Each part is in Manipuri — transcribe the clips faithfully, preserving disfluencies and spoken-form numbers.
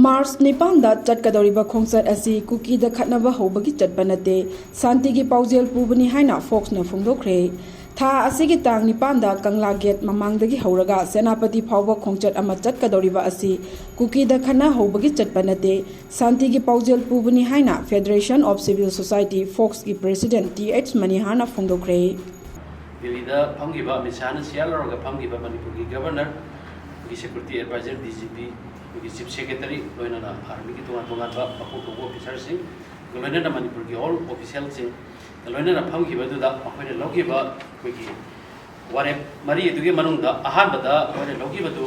ꯃꯥꯔꯆ ꯅꯤꯄꯥꯟꯗ ꯆꯠꯀꯗꯧꯔꯤꯕ ꯈꯣꯡꯆꯠ ꯑꯁꯤ ꯀꯨꯀꯤꯗ ꯈꯠꯅꯕ ꯍꯧꯕꯒꯤ ꯆꯠꯄ ꯅꯠꯇꯦ, ꯁꯥꯟꯇꯤꯒꯤ ꯄꯥꯎꯖꯦꯜ ꯄꯨꯕꯅꯤ ꯍꯥꯏꯅ ꯐꯣꯛꯁꯅ ꯐꯣꯡꯗꯣꯛꯈ꯭ꯔꯦ꯫ ꯊꯥ ꯑꯁꯤꯒꯤ ꯇꯥꯡ ꯅꯤꯄꯥꯟꯗ ꯀꯪꯂꯥ ꯒꯦꯠ ꯃꯃꯥꯡꯗꯒꯤ ꯍꯧꯔꯒ ꯁꯦꯅꯥꯄꯇꯤ ꯐꯥꯎꯕ ꯈꯣꯡꯆꯠ ꯑꯃ ꯆꯠꯀꯗꯧꯔꯤꯕ ꯑꯁꯤ ꯀꯨꯀꯤꯗ ꯈꯠꯅ ꯍꯧꯕꯒꯤ ꯆꯠꯄ ꯅꯠꯇꯦ, ꯁꯥꯟꯇꯤꯒꯤ ꯄꯥꯎꯖꯦꯜ ꯄꯨꯕꯅꯤ ꯍꯥꯏꯅ Federation of Civil Society, ꯐꯣꯛꯁꯀꯤ ꯄ꯭ꯔꯦꯁꯤꯗꯦꯟꯠ ꯇꯤ ꯑꯩꯆ ꯃꯅꯤꯍꯥꯔꯅ ꯐꯣꯡꯗꯣꯛꯈ꯭ꯔꯦ꯫ ꯗꯤꯜꯂꯤꯗ ꯐꯝꯈꯤꯕ ꯑꯃꯤꯠ ꯁꯥꯍꯅ ꯁꯤꯌꯥꯔ ꯂꯧꯔꯒ ꯐꯝꯈꯤꯕ ꯃꯅꯤꯄꯨꯔꯒꯤ ꯒꯕꯔꯅꯔ, ꯑꯩꯈꯣꯏꯒꯤ security adviser, D G P, ꯑꯩꯈꯣꯏꯒꯤ ꯆꯤꯐ ꯁꯦꯀ꯭ꯔꯦꯇꯔꯤ, ꯂꯣꯏꯅꯅ ꯑꯥꯔꯃꯤꯒꯤ ꯇꯣꯉꯥꯟ ꯇꯣꯉꯥꯟꯕ ꯃꯀꯣꯛ ꯊꯣꯡꯕ ꯑꯣꯐꯤꯁꯥꯔꯁꯤꯡ, ꯂꯣꯏꯅꯅ ꯃꯅꯤꯄꯨꯔꯒꯤ ꯑꯣꯜ ꯑꯣꯐꯤꯁꯤꯌꯦꯜꯁꯤꯡ ꯂꯣꯏꯅꯅ ꯐꯝꯈꯤꯕ ꯑꯗꯨꯗ ꯃꯈꯣꯏꯅ ꯂꯧꯈꯤꯕ ꯑꯩꯈꯣꯏꯒꯤ ꯋꯥꯔꯦꯞ ꯃꯔꯤ ꯑꯗꯨꯒꯤ ꯃꯅꯨꯡꯗ ꯑꯍꯥꯟꯕꯗ ꯃꯈꯣꯏꯅ ꯂꯧꯈꯤꯕꯗꯨ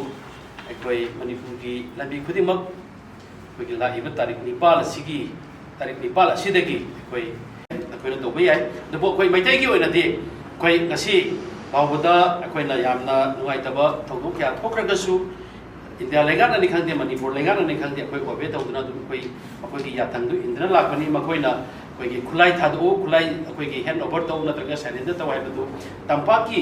ꯑꯩꯈꯣꯏ ꯃꯅꯤꯄꯨꯔꯒꯤ ꯂꯝꯕꯤ ꯈꯨꯗꯤꯡꯃꯛ ꯑꯩꯈꯣꯏꯒꯤ ꯂꯥꯛꯏꯕ ꯇꯥꯔꯤꯛ ꯅꯤꯄꯥꯜ ꯑꯁꯤꯒꯤ, ꯇꯥꯔꯤꯛ ꯅꯤꯄꯥꯜ ꯑꯁꯤꯗꯒꯤ ꯑꯩꯈꯣꯏ, ꯑꯩꯈꯣꯏꯅ ꯇꯧꯕ ꯌꯥꯏ꯫ ꯑꯗꯨꯕꯨ ꯑꯩꯈꯣꯏ ꯃꯩꯇꯩꯒꯤ ꯑꯣꯏꯅꯗꯤ ꯑꯩꯈꯣꯏ ꯉꯁꯤ ꯐꯥꯎꯕꯗ ꯑꯩꯈꯣꯏꯅ ꯌꯥꯝꯅ ꯅꯨꯡꯉꯥꯏꯇꯕ ꯊꯧꯗꯣꯛ ꯀꯌꯥ ꯊꯣꯛꯈ꯭ꯔꯒꯁꯨ, ꯏꯟꯗꯤꯌꯥ ꯂꯩꯉꯥꯛꯅꯅꯤ ꯈꯪꯗꯦ, ꯃꯅꯤꯄꯨꯔ ꯂꯩꯉꯥꯛꯅꯅꯤ ꯈꯪꯗꯦ, ꯑꯩꯈꯣꯏ ꯑꯣꯕꯦ ꯇꯧꯗꯨꯅ ꯑꯗꯨꯝ ꯑꯩꯈꯣꯏ ꯃꯈꯣꯏꯒꯤ ꯌꯥꯊꯪꯗꯨ ꯏꯟꯗꯨꯅ ꯂꯥꯛꯄꯅꯤ꯫ ꯃꯈꯣꯏꯅ ꯑꯩꯈꯣꯏꯒꯤ ꯈꯨꯠꯂꯥꯏ ꯊꯥꯗꯣꯛꯎ, ꯈꯨꯠꯂꯥꯏ ꯑꯩꯈꯣꯏꯒꯤ ꯍꯦꯟ ꯑꯣꯚꯔ ꯇꯧ ꯅꯠꯇ꯭ꯔꯒ ꯁꯔꯦꯟꯗꯔ ꯇꯧ ꯍꯥꯏꯕꯗꯨ ꯇꯝꯄꯥꯛꯀꯤ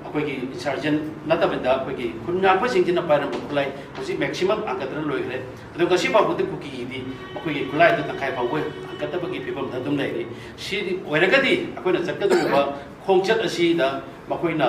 ꯑꯩꯈꯣꯏꯒꯤ ꯏꯟꯁꯔꯖꯦꯟ ꯅꯠꯇꯕꯤꯗ ꯑꯩꯈꯣꯏꯒꯤ ꯈꯨꯟ ꯉꯥꯛꯄꯁꯤꯡꯁꯤꯅ ꯄꯥꯏꯔꯝꯕ ꯈꯨꯠꯂꯥꯏ ꯍꯧꯖꯤꯛ ꯃꯦꯛꯁꯤꯃꯝ ꯍꯥꯡꯒꯠꯇꯅ ꯂꯣꯏꯈ꯭ꯔꯦ꯫ ꯑꯗꯣ ꯉꯁꯤ ꯐꯥꯎꯕꯗ ꯀꯨꯀꯤꯒꯤꯗꯤ ꯃꯈꯣꯏꯒꯤ ꯈꯨꯠꯂꯥꯏꯗꯨ ꯇꯪꯈꯥꯏ ꯐꯥꯎꯕ ꯍꯥꯡꯒꯠꯇꯕꯒꯤ ꯐꯤꯕꯝꯗ ꯑꯗꯨꯝ ꯂꯩꯔꯤ꯫ ꯁꯤ ꯑꯣꯏꯔꯒꯗꯤ ꯑꯩꯈꯣꯏꯅ ꯆꯠꯀꯗꯧꯔꯤꯕ ꯈꯣꯡꯆꯠ ꯑꯁꯤꯗ ꯃꯈꯣꯏꯅ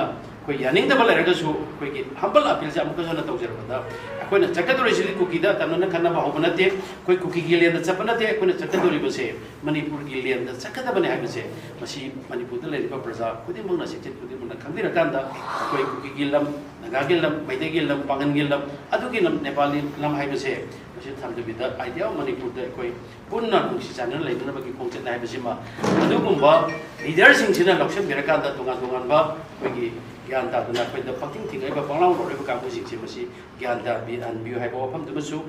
ꯑꯩꯈꯣꯏ ꯌꯥꯅꯤꯡꯗꯕ ꯂꯩꯔꯒꯁꯨ ꯑꯩꯈꯣꯏꯒꯤ ꯍꯝꯕꯜ ꯑꯄꯤꯜꯁꯦ ꯑꯃꯨꯛꯀꯁꯨ ꯍꯟꯅ ꯇꯧꯖꯔꯕꯗ, ꯑꯩꯈꯣꯏꯅ ꯆꯠꯀꯗꯧꯔꯤꯁꯤꯗꯤ ꯀꯨꯀꯤꯗ ꯇꯝꯅꯅ ꯈꯠꯅꯕ ꯍꯧꯕ ꯅꯠꯇꯦ, ꯑꯩꯈꯣꯏ ꯀꯨꯀꯤꯒꯤ ꯂꯦꯟꯗ ꯆꯠꯄ ꯅꯠꯇꯦ꯫ ꯑꯩꯈꯣꯏꯅ ꯆꯠꯀꯗꯧꯔꯤꯕꯁꯦ ꯃꯅꯤꯄꯨꯔꯒꯤ ꯂꯦꯟꯗ ꯆꯠꯀꯗꯕꯅꯦ ꯍꯥꯏꯕꯁꯦ ꯃꯁꯤ ꯃꯅꯤꯄꯨꯔꯗ ꯂꯩꯔꯤꯕ ꯄ꯭ꯔꯖꯥ ꯈꯨꯗꯤꯡꯃꯛꯅ, ꯁꯤꯇꯤꯖꯟ ꯈꯨꯗꯤꯡꯃꯛꯅ ꯈꯪꯕꯤꯔꯀꯥꯟꯗ ꯑꯩꯈꯣꯏ ꯀꯨꯀꯤꯒꯤ ꯂꯝ, ꯅꯥꯒꯥꯒꯤ ꯂꯝ, ꯃꯩꯇꯩꯒꯤ ꯂꯝ, ꯄꯥꯉꯟꯒꯤ ꯂꯝ, ꯑꯗꯨꯒꯤ ꯂꯝ, ꯅꯦꯄꯥꯂꯤ ꯂꯝ ꯍꯥꯏꯕꯁꯦ ꯃꯁꯤ ꯊꯝꯗꯕꯤꯗ, ꯑꯥꯏꯗꯤꯌꯥ ꯑꯣꯐ ꯃꯅꯤꯄꯨꯔꯗ ꯑꯩꯈꯣꯏ ꯄꯨꯟꯅ ꯅꯨꯡꯁꯤ ꯆꯥꯟꯅꯅ ꯂꯩꯅꯅꯕꯒꯤ ꯈꯣꯡꯆꯠꯅꯤ ꯍꯥꯏꯕꯁꯤꯃ, ꯑꯗꯨꯒꯨꯝꯕ ꯂꯤꯗꯔꯁꯤꯡꯁꯤꯅ ꯂꯧꯁꯤꯟꯕꯤꯔꯀꯥꯟꯗ ꯇꯣꯉꯥꯟ ꯇꯣꯉꯥꯟꯕ ꯑꯩꯈꯣꯏꯒꯤ ꯒ꯭ꯌꯥꯟ ꯇꯥꯗꯅ ꯑꯩꯈꯣꯏꯗ ꯄꯪꯊꯤꯡ ꯊꯤꯡꯉꯛꯏꯕ, ꯄꯪꯂꯥꯎ ꯂꯥꯎꯔꯛꯏꯕ ꯀꯥꯡꯕꯨꯁꯤꯡꯁꯦ ꯃꯁꯤ ꯒ꯭ꯌꯥꯟ ꯇꯥꯕꯤꯍꯟꯕꯤꯌꯨ ꯍꯥꯏꯕ ꯋꯥꯐꯝꯗꯨꯃꯁꯨ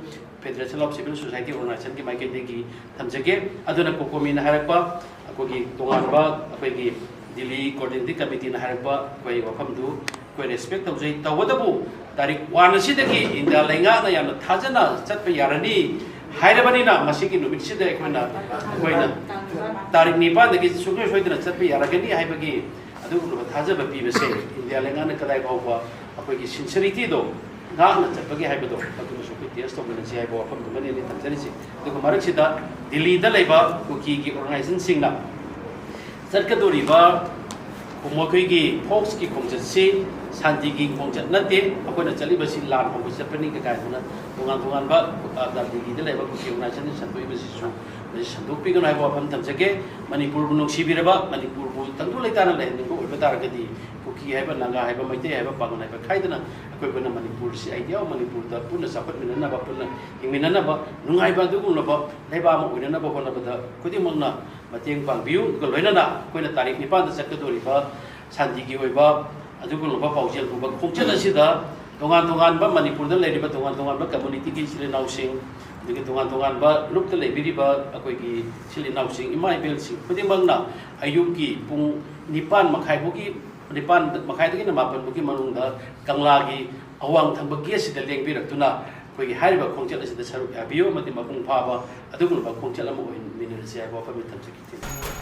Federation of Civil Society Organizationꯒꯤ ꯃꯥꯏꯀꯩꯗꯒꯤ ꯊꯝꯖꯒꯦ꯫ ꯑꯗꯨꯅ ꯀꯣꯀꯣꯃꯤꯅ ꯍꯥꯏꯔꯛꯄ, ꯑꯩꯈꯣꯏꯒꯤ ꯇꯣꯉꯥꯟꯕ ꯑꯩꯈꯣꯏꯒꯤ ꯗꯤꯜꯂꯤ ꯀꯣꯑꯣꯔꯗꯤꯅꯦꯇꯤꯡ ꯀꯃꯤꯇꯤꯅ ꯍꯥꯏꯔꯛꯄ ꯑꯩꯈꯣꯏ ꯋꯥꯐꯝꯗꯨ ꯑꯩꯈꯣꯏ ꯔꯦꯁꯄꯦꯛ ꯇꯧꯖꯩ꯫ ꯇꯧꯕꯇꯕꯨ ꯇꯥꯔꯤꯛ ꯋꯥꯟ ꯑꯁꯤꯗꯒꯤ ꯏꯟꯗꯤꯌꯥ ꯂꯩꯉꯥꯛꯅ ꯌꯥꯝꯅ ꯊꯥꯖꯅ ꯆꯠꯄ ꯌꯥꯔꯅꯤ ꯍꯥꯏꯔꯕꯅꯤꯅ, ꯃꯁꯤꯒꯤ ꯅꯨꯃꯤꯠꯁꯤꯗ ꯑꯩꯈꯣꯏꯅ, ꯑꯩꯈꯣꯏꯅ ꯇꯥꯔꯤꯛ ꯅꯤꯄꯥꯟꯗꯒꯤ ꯁꯨꯡꯁꯣꯏ ꯁꯣꯏꯗꯅ ꯆꯠꯄ ꯌꯥꯔꯒꯅꯤ ꯍꯥꯏꯕꯒꯤ ꯑꯗꯨꯒꯨꯝꯂꯕ ꯊꯥꯖꯕ ꯄꯤꯕꯁꯦ ꯏꯟꯗꯤꯌꯥ ꯂꯩꯉꯥꯛꯅ ꯀꯗꯥꯏ ꯐꯥꯎꯕ ꯑꯩꯈꯣꯏꯒꯤ ꯁꯤꯟꯁꯤꯌꯔꯤꯇꯤꯗꯣ ꯉꯥꯛꯅ ꯆꯠꯄꯒꯤ ꯍꯥꯏꯕꯗꯣ, ꯑꯗꯨꯃꯁꯨ ꯑꯩꯈꯣꯏ ꯇꯦꯁ ꯇꯧꯃꯤꯟꯅꯁꯤ ꯍꯥꯏꯕ ꯋꯥꯐꯝꯗꯨꯃꯅꯤ ꯑꯩꯅ ꯊꯝꯖꯔꯤꯁꯤ꯫ ꯑꯗꯨꯒ ꯃꯔꯛꯁꯤꯗ ꯗꯤꯜꯂꯤꯗ ꯂꯩꯕ ꯀꯨꯀꯤꯒꯤ ꯑꯣꯔꯒꯅꯥꯏꯖꯦꯁꯟꯁꯤꯡꯅ ꯆꯠꯀꯗꯧꯔꯤꯕ ꯃꯈꯣꯏꯒꯤ ꯐꯣꯛꯁꯀꯤ ꯈꯣꯡꯆꯠꯁꯤ ꯁꯥꯟꯇꯤꯒꯤ ꯈꯣꯡꯆꯠ ꯅꯠꯇꯦ, ꯑꯩꯈꯣꯏꯅ ꯆꯠꯂꯤꯕꯁꯤ ꯂꯥꯟ ꯍꯧꯕ ꯆꯠꯄꯅꯤ ꯀꯥꯏꯗꯨꯅ ꯇꯣꯉꯥꯟ ꯇꯣꯉꯥꯟꯕ, ꯑ, ꯗꯤꯜꯂꯤꯗ ꯂꯩꯕ ꯀꯨꯀꯤ ꯑꯣꯔꯒꯅꯥꯏꯖꯦꯁꯟ ꯁꯟꯗꯣꯛꯏꯕꯁꯤꯁꯨ ꯃꯁꯤ ꯁꯟꯗꯣꯛꯄꯤꯒꯅꯨ ꯍꯥꯏꯕ ꯋꯥꯐꯝ ꯊꯝꯖꯒꯦ꯫ ꯃꯅꯤꯄꯨꯔꯕꯨ ꯅꯨꯡꯁꯤꯕꯤꯔꯕ, ꯃꯅꯤꯄꯨꯔꯕꯨ ꯇꯪꯗꯨ ꯂꯩꯇꯥꯅ ꯂꯩꯍꯟꯅꯤꯡꯕ ꯑꯣꯏꯕ ꯇꯥꯔꯒꯗꯤ ꯀꯨꯀꯤ ꯍꯥꯏꯕ, ꯅꯥꯒꯥ ꯍꯥꯏꯕ, ꯃꯩꯇꯩ ꯍꯥꯏꯕ, ꯄꯥꯉꯜ ꯍꯥꯏꯕ ꯈꯥꯏꯗꯅ ꯑꯩꯈꯣꯏ ꯄꯨꯟꯅ ꯃꯅꯤꯄꯨꯔꯁꯤ ꯑꯩꯗꯤ ꯌꯥꯎ ꯃꯅꯤꯄꯨꯔꯗ ꯄꯨꯟꯅ ꯆꯥꯎꯈꯠꯃꯤꯟꯅꯅꯕ, ꯄꯨꯟꯅ ꯍꯤꯡꯃꯤꯟꯅꯅꯕ, ꯅꯨꯡꯉꯥꯏꯕ ꯑꯗꯨꯒꯨꯝꯂꯕ ꯂꯩꯕꯥꯛ ꯑꯃ ꯑꯣꯏꯅꯅꯕ ꯍꯣꯠꯅꯕꯗ ꯈꯨꯗꯤꯡꯃꯛꯅ ꯃꯇꯦꯡ ꯄꯥꯡꯕꯤꯌꯨ꯫ ꯑꯗꯨꯒ ꯂꯣꯏꯅꯅ ꯑꯩꯈꯣꯏꯅ ꯇꯥꯔꯤꯛ ꯅꯤꯄꯥꯟꯗ ꯆꯠꯀꯗꯧꯔꯤꯕ ꯁꯥꯟꯇꯤꯒꯤ ꯑꯣꯏꯕ ꯑꯗꯨꯒꯨꯝꯂꯕ ꯄꯥꯎꯖꯦꯜ ꯄꯨꯕ ꯈꯣꯡꯆꯠ ꯑꯁꯤꯗ ꯇꯣꯉꯥꯟ ꯇꯣꯉꯥꯟꯕ ꯃꯅꯤꯄꯨꯔꯗ ꯂꯩꯔꯤꯕ ꯇꯣꯉꯥꯟ ꯇꯣꯉꯥꯟꯕ ꯀꯝꯃꯨꯅꯤꯇꯤꯒꯤ ꯏꯆꯤꯜ ꯏꯅꯥꯎꯁꯤꯡ, ꯑꯗꯒꯤ ꯇꯣꯉꯥꯟ ꯇꯣꯉꯥꯟꯕ ꯂꯨꯞꯇ ꯂꯩꯕꯤꯔꯤꯕ ꯑꯩꯈꯣꯏꯒꯤ ꯏꯆꯤꯜ ꯏꯅꯥꯎꯁꯤꯡ, ꯏꯃꯥ ꯏꯕꯦꯜꯁꯤꯡ ꯈꯨꯗꯤꯡꯃꯛꯅ ꯑꯌꯨꯛꯀꯤ ꯄꯨꯡ ꯅꯤꯄꯥꯟ ꯃꯈꯥꯏ ꯐꯥꯎꯒꯤ, ꯅꯤꯄꯥꯟ ꯃꯈꯥꯏꯗꯒꯤꯅ ꯃꯥꯄꯟ ꯐꯥꯎꯒꯤ ꯃꯅꯨꯡꯗ ꯀꯪꯂꯥꯒꯤ ꯑꯋꯥꯡ ꯊꯪꯕ ꯒꯦꯠꯁꯤꯗ ꯂꯦꯡꯕꯤꯔꯛꯇꯨꯅ ꯑꯩꯈꯣꯏꯒꯤ ꯍꯥꯏꯔꯤꯕ ꯈꯣꯡꯆꯠ ꯑꯁꯤꯗ ꯁꯔꯨꯛ ꯌꯥꯕꯤꯌꯨ ꯑꯃꯗꯤ ꯃꯄꯨꯡ ꯐꯥꯕ ꯑꯗꯨꯒꯨꯝꯂꯕ ꯈꯣꯡꯆꯠ ꯑꯃ ꯑꯣꯏꯍꯟꯃꯤꯟꯅꯔꯁꯤ ꯍꯥꯏꯕ ꯋꯥꯐꯝ ꯊꯝꯖꯒꯦ꯫